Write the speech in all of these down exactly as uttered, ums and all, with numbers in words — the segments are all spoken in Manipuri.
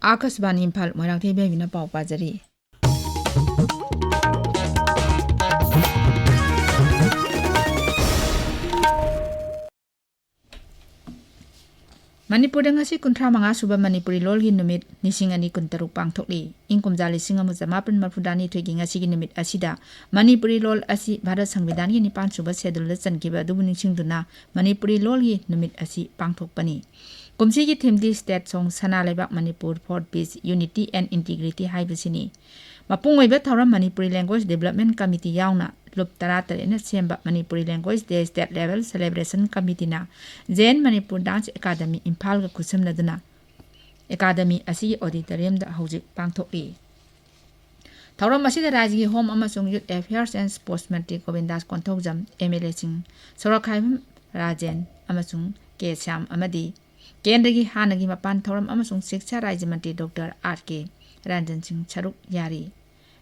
ꯑꯥꯀꯥꯁꯕꯥꯅꯤ ꯏꯝꯐꯥꯜ, ꯃꯣꯏꯔꯥꯡꯊꯦꯝ ꯏꯕꯦꯝꯍꯜꯅ ꯄꯥꯎ ꯄꯥꯖꯔꯤ꯫ ꯃꯅꯤꯄꯨꯔꯗ ꯉꯁꯤ ꯀꯨꯟꯊ꯭ꯔꯥ ꯃꯉꯥ ꯁꯨꯕ ꯃꯅꯤꯄꯨꯔꯤ ꯂꯣꯜꯒꯤ ꯅꯨꯃꯤꯠ ꯂꯤꯁꯤꯡ ꯑꯅꯤ ꯀꯨꯟꯇꯔꯨꯛ ꯄꯥꯡꯊꯣꯛꯂꯤ꯫ ꯏꯪ ꯀꯨꯝꯖꯥ ꯂꯤꯁꯤꯡ ꯑꯃ ꯆꯃꯥꯄꯟ ꯃꯔꯐꯨꯇꯔꯥꯅꯤꯊꯣꯏꯒꯤ ꯉꯁꯤꯒꯤ ꯅꯨꯃꯤꯠ ꯑꯁꯤꯗ ꯃꯅꯤꯄꯨꯔꯤ ꯂꯣꯜ ꯑꯁꯤ ꯚꯥꯔꯠ ꯁꯪꯕꯤꯙꯥꯟꯒꯤ ꯅꯤꯄꯥꯟ ꯁꯨꯕ ꯁꯦꯗꯨꯜꯗ ꯆꯟꯈꯤꯕ ꯑꯗꯨꯕꯨ ꯅꯤꯡꯁꯤꯡꯗꯨꯅ ꯃꯅꯤꯄꯨꯔꯤ ꯂꯣꯜꯒꯤ ꯅꯨꯃꯤꯠ ꯑꯁꯤ ꯄꯥꯡꯊꯣꯛꯄꯅꯤ꯫ ꯀꯨꯝꯁꯤꯒꯤ ꯊꯤꯝꯗꯤ State Song ꯁꯅꯥ ꯂꯩꯕꯥꯛ Manipur for Peace, Unity and Integrity ꯍꯥꯏꯕꯁꯤꯅꯤ꯫ ꯃꯄꯨꯡ ꯑꯣꯏꯕ ꯊꯧꯔꯝ ꯃꯅꯤꯄꯨꯔꯤ Language Development Committee ꯌꯥꯎꯅ ꯂꯨꯞ ꯇꯔꯥꯇꯔꯦꯠꯅ ꯁꯦꯝꯕ Manipuri Language Day State Level Celebration Committeeꯅ J N Manipur Dance Academy ꯏꯝꯐꯥꯜꯒ ꯈꯨꯠꯁꯝꯅꯗꯨꯅ ꯑꯦꯀꯥꯗꯃꯤ ꯑꯁꯤꯒꯤ auditoriumꯗ ꯍꯧꯖꯤꯛ ꯄꯥꯡꯊꯣꯛꯂꯤ꯫ ꯊꯧꯔꯝ ꯑꯁꯤꯗ ꯔꯥꯖ꯭ꯌꯒꯤ Home ꯑꯃꯁꯨꯡ Youth Affairs and Sports Mantri ꯒꯣꯕꯤꯟꯗꯥꯁ Konthoujam, M L ꯑꯦꯁꯤꯡ ꯁꯣꯔꯣꯛꯈꯥꯏꯕꯝ ꯔꯥꯖꯦꯟ ꯑꯃꯁꯨꯡ ꯀꯦ ꯁ꯭ꯌꯥꯝ ꯑꯃꯗꯤ ꯀꯦꯟꯗ꯭ꯔꯒꯤ ꯍꯥꯟꯅꯒꯤ ꯃꯄꯥꯟ ꯊꯧꯔꯝ ꯑꯃꯁꯨꯡ ꯁꯤꯛꯁꯥ ꯔꯥꯖ꯭ꯌ ꯃꯟꯇ꯭ꯔꯤ ꯗꯣꯛꯇꯔ ꯑꯥꯔ ꯀꯦ ꯔꯟꯖꯟ ꯁꯤꯡ ꯁꯔꯨꯛ ꯌꯥꯔꯤ꯫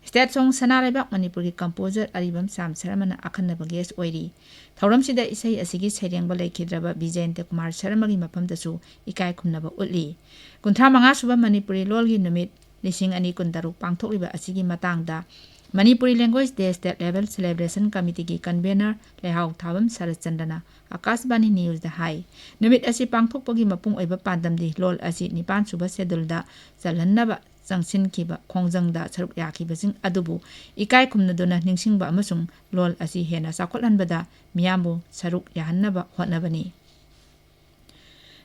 State Song ꯁꯅꯥ ꯂꯩꯕꯥꯛ ꯃꯅꯤꯄꯨꯔꯒꯤ composer ꯑꯔꯤꯕꯝ ꯁ꯭ꯌꯥꯝ ꯁꯔꯃꯅ ꯑꯈꯟꯅꯕ guest ꯑꯣꯏꯔꯤ꯫ ꯊꯧꯔꯝꯁꯤꯗ ꯏꯁꯩ ꯑꯁꯤꯒꯤ ꯁꯩꯔꯦꯡꯕ ꯂꯩꯈꯤꯗ꯭ꯔꯕ ꯕꯤꯖꯦꯟꯗ꯭ꯔ ꯀꯨꯃꯥꯔ ꯁꯔꯃꯒꯤ ꯃꯐꯝꯗꯁꯨ ꯏꯀꯥꯏ ꯈꯨꯝꯅꯕ ꯎꯠꯂꯤ꯫ ꯀꯨꯟꯊ꯭ꯔꯥ ꯃꯉꯥ ꯁꯨꯕ ꯃꯅꯤꯄꯨꯔꯤ ꯂꯣꯜꯒꯤ ꯅꯨꯃꯤꯠ ꯂꯤꯁꯤꯡ ꯑꯅꯤ ꯀꯨꯟꯇꯔꯨꯛ ꯄꯥꯡꯊꯣꯛꯂꯤꯕ ꯑꯁꯤꯒꯤ ꯃꯇꯥꯡꯗ Manipuri Language Day State Level Celebration Committeeꯒꯤ convener ꯂꯩꯍꯥꯎ ꯊꯥꯕꯝ ꯁꯔꯠꯆꯟꯗ꯭ꯔꯅ ꯑꯀꯥꯁꯕꯥꯅꯤ ꯅ꯭ꯌꯨꯁꯇ ꯍꯥꯏ, ꯅꯨꯃꯤꯠ ꯑꯁꯤ ꯄꯥꯡꯊꯣꯛꯄꯒꯤ ꯃꯄꯨꯡ ꯑꯣꯏꯕ ꯄꯥꯟꯗꯝꯗꯤ ꯂꯣꯜ ꯑꯁꯤ ꯅꯤꯄꯥꯟ ꯁꯨꯕ ꯁꯦꯗꯨꯜꯗ ꯆꯜꯍꯟꯅꯕ ꯆꯪꯁꯤꯟꯈꯤꯕ ꯈꯣꯡꯖꯪꯗ ꯁꯔꯨꯛ ꯌꯥꯈꯤꯕꯁꯤꯡ ꯑꯗꯨꯕꯨ ꯏꯀꯥꯏ ꯈꯨꯝꯅꯗꯨꯅ ꯅꯤꯡꯁꯤꯡꯕ ꯑꯃꯁꯨꯡ ꯂꯣꯜ ꯑꯁꯤ ꯍꯦꯟꯅ ꯆꯥꯎꯈꯠꯍꯟꯕꯗ ꯃꯤꯌꯥꯝꯕꯨ ꯁꯔꯨꯛ ꯌꯥꯍꯟꯅꯕ ꯍꯣꯠꯅꯕꯅꯤ꯫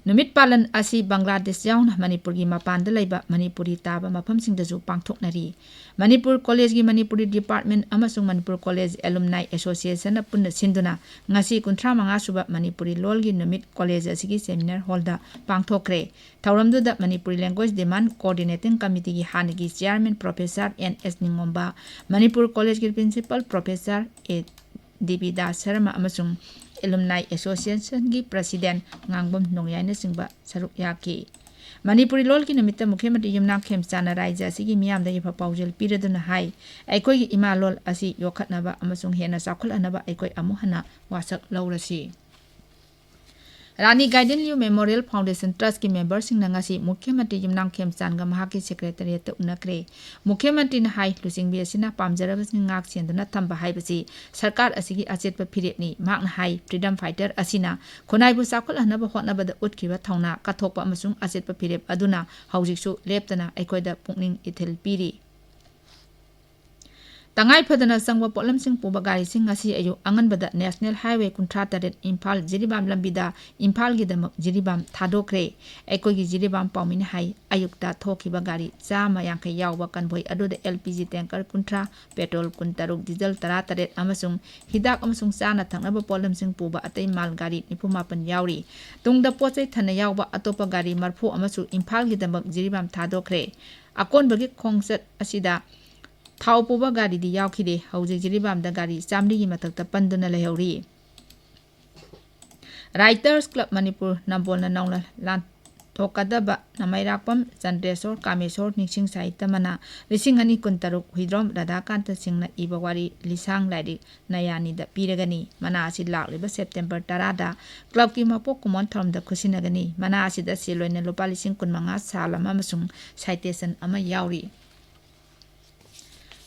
ꯅꯨꯃꯤꯠ ꯄꯥꯂꯟ ꯑꯁꯤ ꯕꯪꯒ꯭ꯂꯥꯗꯦꯁ ꯌꯥꯎꯅ ꯃꯅꯤꯄꯨꯔꯒꯤ ꯃꯄꯥꯟꯗ ꯂꯩꯕ ꯃꯅꯤꯄꯨꯔꯤ ꯇꯥꯕ ꯃꯐꯝꯁꯤꯡꯗꯁꯨ ꯄꯥꯡꯊꯣꯛꯅꯔꯤ꯫ ꯃꯅꯤꯄꯨꯔ ꯀꯣꯂꯦꯖꯀꯤ ꯃꯅꯤꯄꯨꯔꯤ ꯗꯤꯄꯥꯔꯠꯃꯦꯟ ꯑꯃꯁꯨꯡ ꯃꯅꯤꯄꯨꯔ ꯀꯣꯂꯦꯖ ꯑꯦꯂꯨꯝꯅꯥꯏ ꯑꯦꯁꯣꯁꯤꯌꯦꯁꯟꯅ ꯄꯨꯟꯅ ꯁꯤꯟꯗꯨꯅ ꯉꯁꯤ ꯀꯨꯟꯊ꯭ꯔꯥ ꯃꯉꯥ ꯁꯨꯕ ꯃꯅꯤꯄꯨꯔꯤ ꯂꯣꯜꯒꯤ ꯅꯨꯃꯤꯠ ꯀꯣꯂꯦꯖ ꯑꯁꯤꯒꯤ ꯁꯦꯃꯤꯅꯥꯔ ꯍꯣꯜꯗ ꯄꯥꯡꯊꯣꯛꯈ꯭ꯔꯦ꯫ ꯊꯧꯔꯝꯗꯨꯗ ꯃꯅꯤꯄꯨꯔꯤ Language Demand Coordinating Committeeꯒꯤ ꯍꯥꯟꯅꯒꯤ ꯆꯤꯌꯥꯔꯃꯦꯟ ꯄ꯭ꯔꯣꯐꯦꯁꯔ ꯑꯦꯟ ꯑꯦꯁ ꯅꯤꯡꯉꯣꯝꯕ, ꯃꯅꯤꯄꯨꯔ ꯀꯣꯂꯦꯖꯀꯤ ꯄ꯭ꯔꯤꯟꯁꯤꯄꯜ ꯄ꯭ꯔꯣꯐꯦꯁꯔ ꯑꯦ ꯗꯦꯕꯤꯗꯥꯁ ꯁꯔꯃ ꯑꯃꯁꯨꯡ ꯑꯦꯂꯨꯝꯅꯥꯏ ꯑꯦꯁꯣꯁꯤꯌꯦꯁꯟꯒꯤ ꯄ꯭ꯔꯁꯤꯗꯦꯟ ꯉꯥꯡꯕꯝ ꯅꯣꯡꯌꯥꯏꯅꯆꯤꯡꯕ ꯁꯔꯨꯛ ꯌꯥꯈꯤ꯫ ꯃꯅꯤꯄꯨꯔꯤ ꯂꯣꯜꯒꯤ ꯅꯨꯃꯤꯠꯇ ꯃꯨꯈ꯭ꯌ ꯃꯟꯇ꯭ꯔꯤ ꯌꯨꯝꯅꯥꯝ ꯈꯦꯝꯆꯥꯟꯅ ꯔꯥꯏꯖ꯭ꯌ ꯑꯁꯤꯒꯤ ꯃꯤꯌꯥꯝꯗ ꯌꯥꯏꯐ ꯄꯥꯎꯖꯦꯜ ꯄꯤꯔꯗꯨꯅ ꯍꯥꯏ, ꯑꯩꯈꯣꯏꯒꯤ ꯏꯃꯥ ꯂꯣꯜ ꯑꯁꯤ ꯌꯣꯛꯈꯠꯅꯕ ꯑꯃꯁꯨꯡ ꯍꯦꯟꯅ ꯆꯥꯎꯈꯠꯍꯟꯅꯕ ꯑꯩꯈꯣꯏ ꯑꯃꯨꯛ ꯍꯟꯅ ꯋꯥꯁꯛ ꯂꯧꯔꯁꯤ꯫ ꯔꯥꯅꯤ ꯒꯥꯏꯗꯤꯟꯂꯤꯌꯨ ꯃꯦꯃꯣꯔꯤꯌꯦꯜ ꯐꯥꯎꯟꯗꯦꯁꯟ ꯇ꯭ꯔꯁꯀꯤ ꯃꯦꯝꯕꯔꯁꯤꯡꯅ ꯉꯁꯤ ꯃꯨꯈ꯭ꯌ ꯃꯟꯇ꯭ꯔꯤ ꯌꯨꯝꯅꯥꯝ ꯈꯦꯝꯆꯥꯟꯒ ꯃꯍꯥꯛꯀꯤ ꯁꯦꯀ꯭ꯔꯦꯇꯔꯤꯌꯦꯠꯇ ꯎꯅꯈ꯭ꯔꯦ꯫ ꯃꯨꯈ꯭ꯌ ꯃꯟꯇ꯭ꯔꯤꯅ ꯍꯥꯏ, ꯂꯨꯆꯤꯡꯕꯤ ꯑꯁꯤꯅ ꯄꯥꯝꯖꯔꯕꯁꯤꯡ ꯉꯥꯛ ꯁꯦꯟꯗꯨꯅ ꯊꯝꯕ ꯍꯥꯏꯕꯁꯤ ꯁꯔꯀꯥꯔ ꯑꯁꯤꯒꯤ ꯑꯆꯦꯠꯄ ꯐꯤꯔꯦꯞꯅꯤ꯫ ꯃꯍꯥꯛꯅ ꯍꯥꯏ, ꯐ꯭ꯔꯤꯗꯝ ꯐꯥꯏꯇꯔ ꯑꯁꯤꯅ ꯈꯨꯟꯅꯥꯏꯕꯨ ꯆꯥꯎꯈꯠꯍꯟꯅꯕ ꯍꯣꯠꯅꯕꯗ ꯎꯠꯈꯤꯕ ꯊꯧꯅꯥ, ꯀꯠꯊꯣꯛꯄ ꯑꯃꯁꯨꯡ ꯑꯆꯦꯠꯄ ꯐꯤꯔꯦꯞ ꯑꯗꯨꯅ ꯍꯧꯖꯤꯛꯁꯨ ꯂꯦꯞꯇꯅ ꯑꯩꯈꯣꯏꯗ ꯄꯨꯛꯅꯤꯡ ꯏꯊꯤꯜ ꯄꯤꯔꯤ꯫ ꯇꯉꯥꯏ ꯐꯗꯅ ꯆꯪꯕ ꯄꯣꯠꯂꯝꯁꯤꯡ ꯄꯨꯕ ꯒꯥꯔꯤꯁꯤꯡ ꯉꯁꯤ ꯑꯌꯨꯛ ꯑꯉꯟꯕꯗ ꯅꯦꯁꯅꯦꯜ ꯍꯥꯏꯋꯦ ꯀꯨꯟꯊ꯭ꯔꯥ ꯇꯔꯦꯠ ꯏꯝꯐꯥꯜ ꯖꯤꯔꯤꯕꯥꯝ ꯂꯝꯕꯤꯗ ꯏꯝꯐꯥꯜꯒꯤꯗꯃꯛ ꯖꯤꯔꯤꯕꯥꯝ ꯊꯥꯗꯣꯛꯈ꯭ꯔꯦ꯫ ꯑꯩꯈꯣꯏꯒꯤ ꯖꯤꯔꯤꯕꯥꯝ ꯄꯥꯎꯃꯤꯅ ꯍꯥꯏ, ꯑꯌꯨꯛꯇ ꯊꯣꯛꯈꯤꯕ ꯒꯥꯔꯤ ꯆꯥꯝꯃ ꯌꯥꯡꯈꯩ ꯌꯥꯎꯕ ꯀꯟꯚꯣꯏ ꯑꯗꯨꯗ ꯑꯦꯜ ꯄꯤ ꯖꯤ ꯇꯦꯡꯀꯔ ꯀꯨꯟꯊ꯭ꯔꯥ, ꯄꯦꯇ꯭ꯔꯣꯜ ꯀꯨꯟꯇꯔꯨꯛ, ꯗꯤꯖꯜ ꯇꯔꯥꯇꯔꯦꯠ ꯑꯃꯁꯨꯡ ꯍꯤꯗꯥꯛ ꯑꯃꯁꯨꯡ ꯆꯥꯅ ꯊꯛꯅꯕ ꯄꯣꯠꯂꯝꯁꯤꯡ ꯄꯨꯕ ꯑꯇꯩ ꯃꯥꯜ ꯒꯥꯔꯤ ꯅꯤꯐꯨ ꯃꯥꯄꯟ ꯌꯥꯎꯔꯤ꯫ ꯇꯨꯡꯗ ꯄꯣꯠ ꯆꯩ ꯊꯟꯅ ꯌꯥꯎꯕ ꯑꯇꯣꯞꯄ ꯒꯥꯔꯤ ꯃꯔꯤꯐꯨ ꯑꯃꯁꯨ ꯏꯝꯐꯥꯜꯒꯤꯗꯃꯛ ꯖꯤꯔꯤꯕꯥꯝ ꯊꯥꯗꯣꯛꯈ꯭ꯔꯦ꯫ ꯑꯀꯣꯟꯕꯒꯤ ꯈꯣꯡꯆꯠ ꯑꯁꯤꯗ ꯊꯥꯎ ꯄꯨꯕ ꯒꯥꯔꯤꯗꯤ ꯌꯥꯎꯈꯤꯗꯦ꯫ ꯍꯧꯖꯤꯛ ꯖꯤꯔꯤꯕꯥꯝꯗ ꯒꯥꯔꯤ ꯆꯥꯝꯃꯔꯤꯒꯤ ꯃꯊꯛꯇ ꯄꯟꯗꯨꯅ ꯂꯩꯍꯧꯔꯤ꯫ ꯔꯥꯏꯇꯔꯁ ꯀ꯭ꯂꯕ ꯃꯅꯤꯄꯨꯔ ꯅꯝꯕꯣꯜꯅ ꯅꯧꯅ ꯂꯥꯟꯊꯣꯛꯀꯗꯕ ꯅꯃꯩꯔꯥꯛꯄꯝ, ꯆꯟꯗ꯭ꯔꯦꯁꯣꯔ, ꯀꯥꯃꯦꯁꯣꯔ, ꯅꯤꯡꯁꯤꯡ ꯁꯥꯍꯤꯇ꯭ꯌ ꯃꯅꯥ, ꯂꯤꯁꯤꯡ ꯑꯅꯤ ꯀꯨꯟꯇꯔꯨꯛ, ꯍꯨꯏꯗ꯭ꯔꯣꯝ ꯔꯥꯙꯥꯀꯥꯟꯇ ꯁꯤꯡꯅ ꯏꯕ ꯋꯥꯔꯤ ꯂꯤꯁꯥꯡ ꯂꯥꯏꯔꯤꯛ ꯅꯌꯥꯅꯤꯗ ꯄꯤꯔꯒꯅꯤ꯫ ꯃꯅꯥ ꯑꯁꯤ ꯂꯥꯛꯂꯤꯕ ꯁꯦꯞꯇꯦꯝꯕꯔ ꯇꯔꯥꯗ ꯀ꯭ꯂꯕꯀꯤ ꯃꯄꯣꯛ ꯀꯨꯝꯑꯣꯟ ꯊꯧꯔꯝꯗ ꯈꯨꯠꯁꯤꯟꯅꯒꯅꯤ꯫ ꯃꯅꯥ ꯑꯁꯤꯗ ꯁꯦꯜ ꯑꯣꯏꯅ ꯂꯨꯄꯥ ꯂꯤꯁꯤꯡ ꯀꯨꯟꯃꯉꯥ, ꯁꯥꯜ ꯑꯃ ꯑꯃꯁꯨꯡ ꯁꯥꯏꯇꯦꯁꯟ ꯑꯃ ꯌꯥꯎꯔꯤ꯫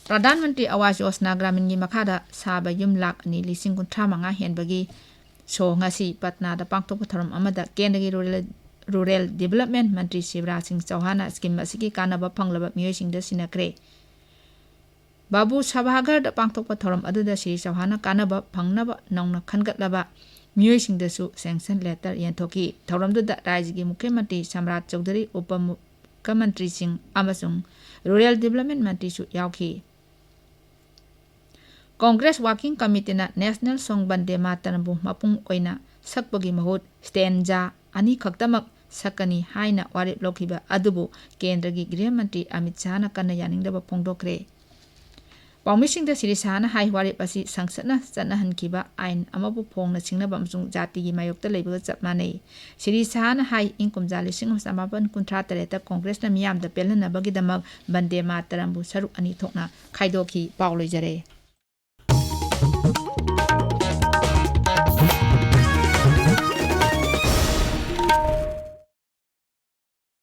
ꯄ꯭ꯔꯙꯥꯟ ꯃꯟꯇ꯭ꯔꯤ ꯑꯋꯥꯁ ꯌꯣꯖꯅꯥ ꯒ꯭ꯔꯥꯃꯤꯟꯒꯤ ꯃꯈꯥꯗ ꯁꯥꯕ ꯌꯨꯝ ꯂꯥꯈ ꯑꯅꯤ ꯂꯤꯁꯤꯡ ꯀꯨꯟꯊ꯭ꯔꯥ ꯃꯉꯥ ꯍꯦꯟꯕꯒꯤ ꯁꯣ ꯉꯁꯤ ꯄꯠꯅꯥꯗ ꯄꯥꯡꯊꯣꯛꯄ ꯊꯧꯔꯝ ꯑꯃꯗ ꯀꯦꯟꯗ꯭ꯔꯒꯤ ꯔꯨꯔꯦꯜ, ꯔꯨꯔꯦꯜ ꯗꯤꯕꯂꯞꯃꯦꯟ ꯃꯟꯇ꯭ꯔꯤ ꯁꯤꯕꯔꯥꯖ ꯁꯤꯡ ꯆꯧꯍꯥꯟꯅ ꯁ꯭ꯀꯤꯝ ꯑꯁꯤꯒꯤ ꯀꯥꯟꯅꯕ ꯐꯪꯂꯕ ꯃꯤꯑꯣꯏꯁꯤꯡꯗ ꯁꯤꯟꯅꯈ꯭ꯔꯦ꯫ ꯕꯥꯕꯨ ꯁꯚꯥꯒꯔꯗ ꯄꯥꯡꯊꯣꯛꯄ ꯊꯧꯔꯝ ꯑꯗꯨꯗ ꯁ꯭ꯔꯤ ꯆꯧꯍꯥꯟꯅ ꯀꯥꯟꯅꯕ ꯐꯪꯅꯕ ꯅꯧꯅ ꯈꯟꯒꯠꯂꯕ ꯃꯤꯑꯣꯏꯁꯤꯡꯗꯁꯨ ꯁꯦꯡꯁꯟ ꯂꯦꯇꯔ ꯌꯦꯟꯊꯣꯛꯈꯤ꯫ ꯊꯧꯔꯝꯗꯨꯗ ꯔꯥꯖ꯭ꯌꯒꯤ ꯃꯨꯈ꯭ꯌ ꯃꯟꯇ꯭ꯔꯤ ꯁꯝꯔꯥꯖ ꯆꯧꯙꯨꯔꯤ, ꯎꯄ ꯃꯨ-, ꯃꯨꯈ꯭ꯌꯃꯟꯇ꯭ꯔꯤꯁꯤꯡ ꯑꯃꯁꯨꯡ ꯔꯨꯔꯦꯜ ꯗꯤꯕꯂꯞꯃꯦꯟ ꯃꯟꯇ꯭ꯔꯤꯁꯨ ꯌꯥꯎꯈꯤ꯫ ꯀꯣꯡꯒ꯭ꯔꯦꯁ ꯋꯥꯔꯀꯤꯡ ꯀꯃꯤꯇꯤꯅ ꯅꯦꯁꯅꯦꯜ ꯁꯣꯡ ꯕꯟꯗꯦ ꯃꯥꯇꯔꯝꯕꯨ ꯃꯄꯨꯡ ꯑꯣꯏꯅ ꯁꯛꯄꯒꯤ ꯃꯍꯨꯠ ꯁ꯭ꯇꯦꯟꯖꯥ ꯑꯅꯤꯈꯛꯇꯃꯛ ꯁꯛꯀꯅꯤ ꯍꯥꯏꯅ ꯋꯥꯔꯦꯞ ꯂꯧꯈꯤꯕ ꯑꯗꯨꯕꯨ ꯀꯦꯟꯗ꯭ꯔꯒꯤ ꯒ꯭ꯔꯤꯍ ꯃꯟꯇ꯭ꯔꯤ ꯑꯃꯤꯠ ꯁꯥꯍꯅ ꯀꯟꯅ ꯌꯥꯅꯤꯡꯗꯕ ꯐꯣꯡꯗꯣꯛꯈ꯭ꯔꯦ꯫ ꯄꯥꯎꯃꯤꯁꯤꯡꯗ ꯁ꯭ꯔꯤ ꯁꯥꯍꯅ ꯍꯥꯏ, ꯋꯥꯔꯦꯞ ꯑꯁꯤ ꯁꯪꯁꯠꯅ ꯆꯠꯅꯍꯟꯈꯤꯕ ꯑꯥꯏꯟ ꯑꯃꯕꯨ ꯐꯣꯡꯅ ꯁꯤꯡꯅꯕ ꯑꯃꯁꯨꯡ ꯖꯥꯇꯤꯒꯤ ꯃꯥꯌꯣꯛꯇ ꯂꯩꯕꯒ ꯆꯞ ꯃꯥꯟꯅꯩ꯫ ꯁ꯭ꯔꯤ ꯁꯥꯍꯅ ꯍꯥꯏ, ꯏꯪ ꯀꯨꯝꯖꯥ ꯂꯤꯁꯤꯡ ꯑꯃ ꯆꯃꯥꯄꯟ ꯀꯨꯟꯊ꯭ꯔꯥ ꯇꯔꯦꯠꯇ ꯀꯣꯡꯒ꯭ꯔꯦꯁꯅ ꯃꯤꯌꯥꯝꯗ ꯄꯦꯜꯍꯟꯅꯕꯒꯤꯗꯃꯛ ꯕꯟꯗꯦ ꯃꯥꯇꯔꯝꯕꯨ ꯁꯔꯨꯛ ꯑꯅꯤ ꯊꯣꯛꯅ ꯈꯥꯏꯗꯣꯛꯈꯤ꯫ ꯄꯥꯎ ꯂꯣꯏꯖꯔꯦ꯫